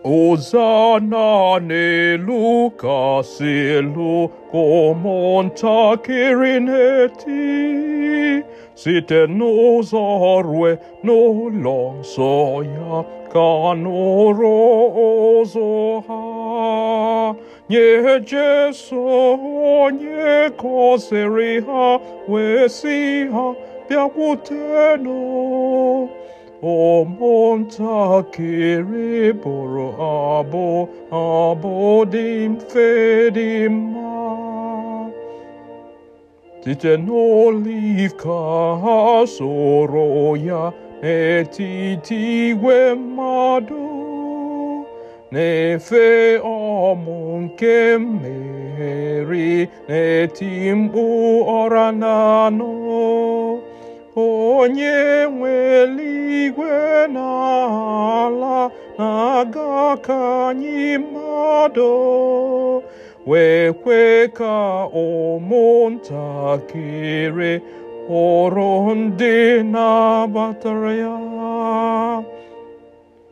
Hosanna n'elu kasị elu, ka ụmụntakịrị na-eti, site n'ụzọ rue n'ụlọ nsọ ya, ka nụrụ ụzụ ha. Nye Jesu onye gọziri ha, wee sị ha, bịakwutenụ. Ụmụntakịrị bụrụ abụ, abụ dị mfe dị mma. Site n'oliv ka ha soro ya n'etiti igwe mmadụ, na-efe ọmụ nke mmeri, na-eti mkpu ọra na-anụ. Onye nwe eluigwe na ala na-aga ka anyị mmadụ, wee kwe ka ụmụntakịrị hụrụ ndị nabatara ya.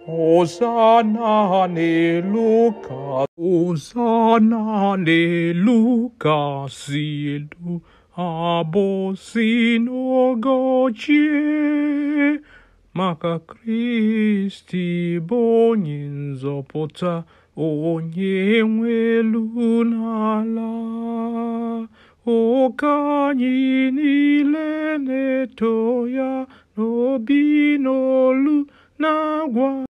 Hosanna n'elu ka Hosanna n'elu kasị elu, abụ si n'oge ochie, maka Kristi bụ onye nzọpụta, onye nwe elu n'ala. Ụka anyị niile na-eto ya n'obi n'olu na-agwa.